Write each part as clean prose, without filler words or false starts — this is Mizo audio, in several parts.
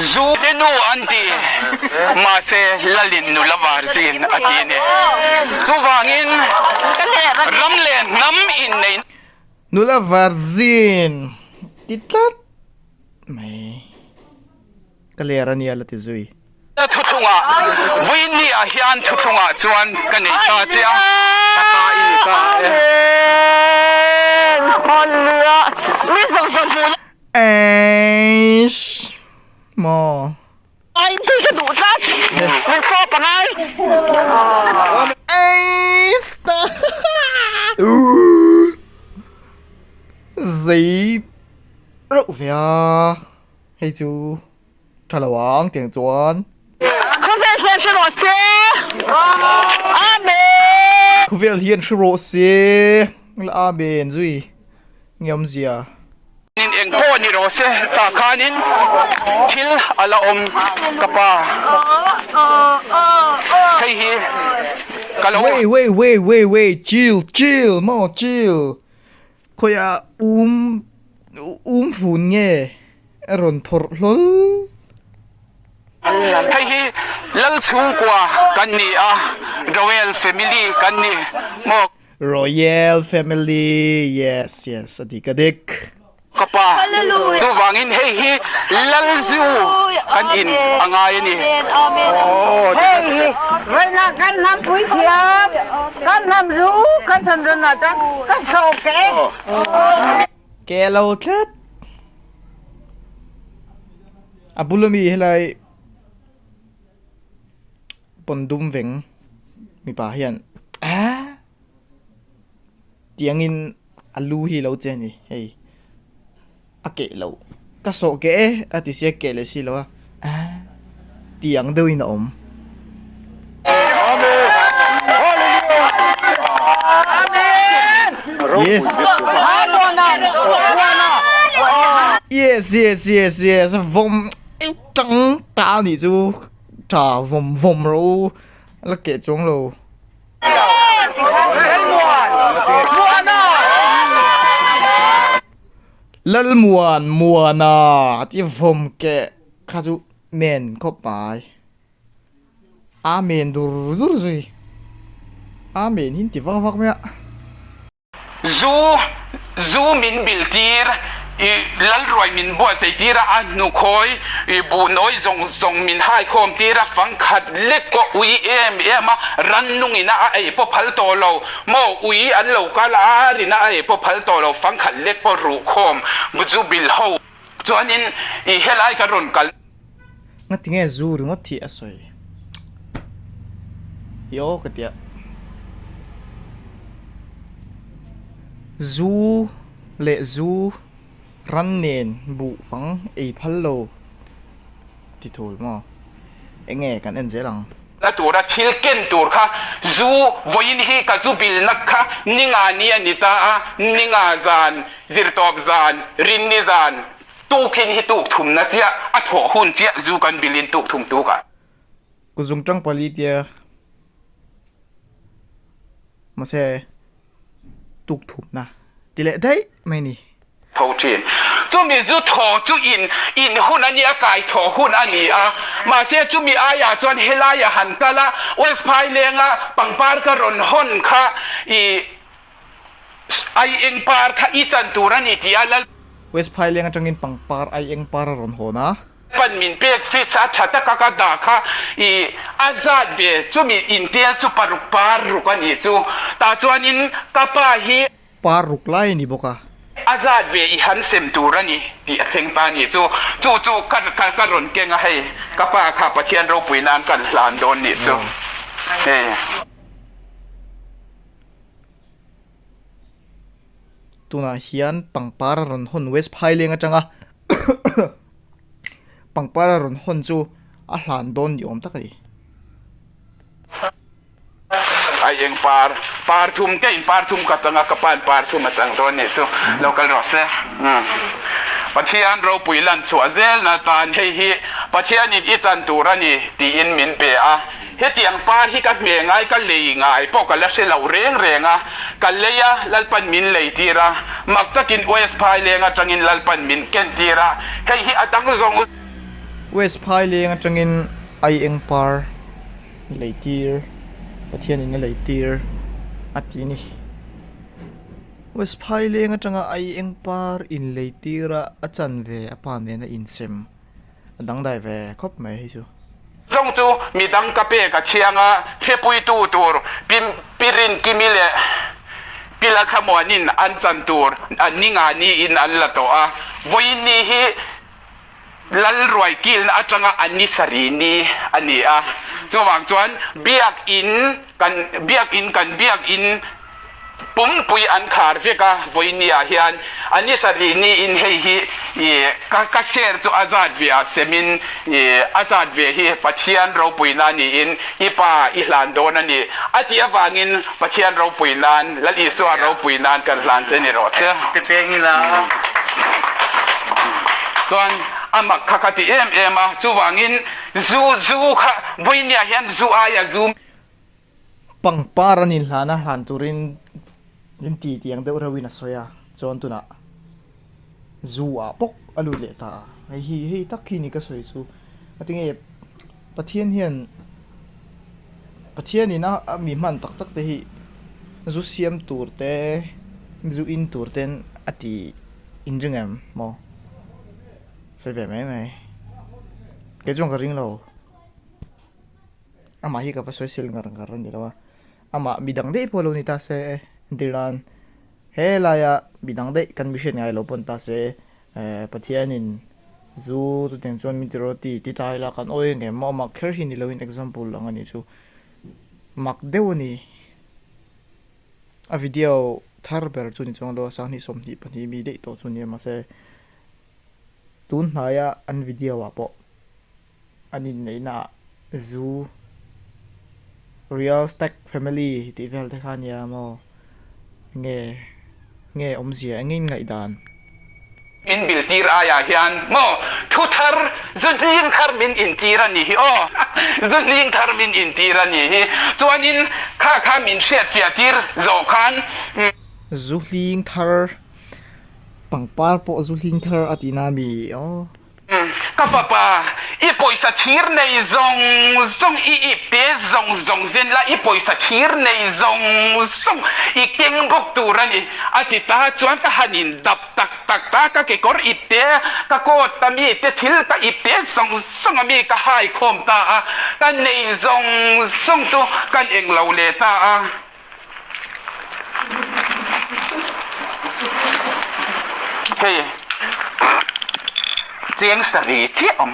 Zu hi nu an ti, mahse Lalin nula varzin a ti a ni. Chuvangin ram leh hnam inneih. Nula varzin ti tlat mai. Ka ler a nia la ti zui. Thuthlungah, Vawiinni ah hian thuthlungah chuan ka nei ta che a, ka ta i ni ta e. Eish maw. Eish ta Zei reuh ve a. Hei chu tha lo ang tiang chuan. Khawvel hian hre rawh se. Amen. Khawvel hian hre rawh se. La Amen zui nge awmzia. In eng pawh ni rawh se tah khanin thil a la awm ka pa. Hei hi ka lo. Wait wait wait wait wait chill chill maw chill. Khawiah um um fun nge a rawn phawrh hlawl? Hei hi Lal chhungkua kan ni a, Royal family kan ni maw? Royal family, yes yes a dik a dik. Ka pa, chuvangin hei hi Lal zu kan in a ngai a ni. Hei hi vawiinah kan hnam puithiam, kan hnam zu kan chhan dawn ah chuan ka sawh ke e. Ke lo tlat. A bula mi helai pawn dum veng mipa hian ah tiangin a lu hi lo che a ni hei a keh loh ka sawh keh e a ti sia keh leh si lo a ah tih ang deuhin a awm. Yes yes yes yes yes vawm tang ta a nih chu tha vawm vawm rawh u a la keh chuang lo. Lalmuan Muana tih vawm keh kha chu men khawp mai. Amen dur dur zui. Amen hi an ti vak vak mai a. Zu, zu min bil tir, i Lalruai min buatsaih tir a, a hnukhawi i buhnawi zawng zawng min haikhawm tir a, fangkhat lek pawh ui em em a, rannung ina a ei pawh phal tawh lo maw, ui an lo kal a, rina a ei pawh phal tawh lo, fangkhat lek pawh ruhkhawm zu bil ho chuanin i helai ka rawn kal. Ngatinge zu ringawt hi a sawi hi aw ka tia. Zu leh zu ran nen buh fang ei phal lo ti thul maw? Enge kan en zel ang. Na tura thil ken tur kha zu vawiin hi ka zu bilna kha ninga ni a ni ta a, ninga zan, zirtawp zan, rinni zan, Tukhin hi tuk thumna chiah, a thawh hun chiah zu kan bilin tuk thum tuk a. Kuzung tang pali tia mahse tuk thumna ti leh daih mai ni. Tho thin. Chumi zu thaw chu in in hun a nia, kai thaw hun a ni a. Mahse chumi aiah chuan helaiah han kal a, West Phailenga pangpar ka rawn hawn kha i Ai eng par kha i chan tur a ni tih a lal. West Phaileng atangin pangpar ai eng par a rawn hawn a. Pan min pek fridge a tha taka ka dah kha i a zat ve chumi intel chu paruk par ruk a nih chu. Tah chuanin ka pa hi. Par ruk lai a ni bawk a. A zat ve i han sem tur a ni tih a thleng ta a nih chu. Chu chu ka ka rawn keng a hei ka pa kha Pathian ropui nan kan hlan dawn nih chu hei. Tunah hian pangpar a rawn hawn West Phaileng atanga pangpar a rawn hawn chu a hlan dawn ni awm tak a ni. Ai eng par par thum te in par thum ka chang a ka pan par thum a chang dawn nih chu lo kal rawh se. Pathian ropui lan chhuah zel na tan hei hi Pathianin i chan tur a ni tiin min pe a. Hetiang par hi ka hme ngai, ka lei ngai pawh ka la hre lo reng reng a, ka lei a, Lalpan min lei tir a, mak takin US Phaileng atangin Lalpan min ken tir a, hei hi a dang zawng. West Phaileng atangin Aieng par leitir Pathianin a leitir a ti a ni. West Phaileng atanga Aieng par inleitir a a chanve a pa nena insem a dangdai ve khawp mai hei chu. Zawng chu midang ka pek a thiang a, hrepuitu tur Pi Pi Rinkimi leh Pi Lalthlamuanin an chan tur an ni nga niin an la tawh a. Vawiin ni hi Lalruai kilna atanga a ni sarih ni a ni a. Chuvang chuan Biakin kan Biakin kan Biakin Pumpui an khar vek a, vawinia hian a ni sarih niin hei hi ih ka ka share chu a zat ve a semin ih a zat ve hi Pathian ropui nan niin i pa i hlan dawn a ni a tih avangin Pathian ropui nan Lal Isua ropui nan kan hlan che ni rawh se. Te peng ila. Chuan a mak kha ka ti em em a, chuvangin zu zu kha vawinia hian zu aia zu. Pangpar an inhlan a, hlan turin min ti tiang deuh reuhin a sawi a, chuan tunah zu ah bawk a lut leh ta a, hei hi hei tak hi ni ka sawi chu a tinge Pathian hian Pathianin a a mi hman tak tak te hi zu siam tur te zu in tur ten a ti inring em maw sawi ve mai mai kei chuan ka ring lo. Amah hi ka va sawi sel ngar ngar a ni lo a, amah midang daih pawh lo ni ta se entir nan helaia midang daih kan mihriat ngai lo pawh ni ta se eh Pathianin zu chutiang chuan min ti rawh ti ti ta ila kan awi ang em maw amah kher hi ni loin example ang a nih chu mak deuh a ni. A video thar ber chu ni chuang lo a sanghnih 22 mi daih tawh chu ni a mahse tun hnaia an video ah pawh. an inneihna ah zu real stack family tih vel te kha a nia maw nge nge awmzia eng in ngaihdan. In bil tir aiah hian maw thu thar zu hling thar min intir a nih hi aw zu hling thar min intir a nih hi chuanin kha kha min hriatfiah tir zawh khan. Zu hling thar pangpar pawh zu hling thar a tihna a mi aw. Ka fapa, i pawisa thir nei zawng zawng, i ipte zawng zawng zen la, i pawisa thir nei zawng zawng i keng bawk tur a ni, a ti ta. Chuan ka han in dap tak tak ta, ka kekawr ipte, ka coat a mi te thil ka ipte zawng zawng a mi ka hai khawm ta a, ka nei zawng zawng chu kan eng lo leh ta a. Hei cheng sarih chiah awm.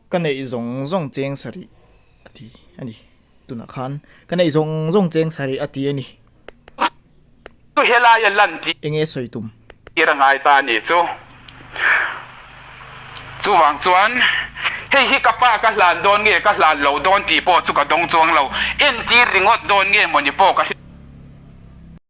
Ka neih zawng zawng cheng sarih a ti a ni. Tunah khan ka neih zawng zawng cheng sarih a ti a ni. Chu helaia lan tih. Enge sawi tum? Tir a ngai ta a nih chu. Chuvang chuan hei hi ka pa ka hlan dawn nge ka hlan lo dawn tih pawh chu ka dawng chuang lo. Entir ringawt dawn nge mawni pawh ka hre.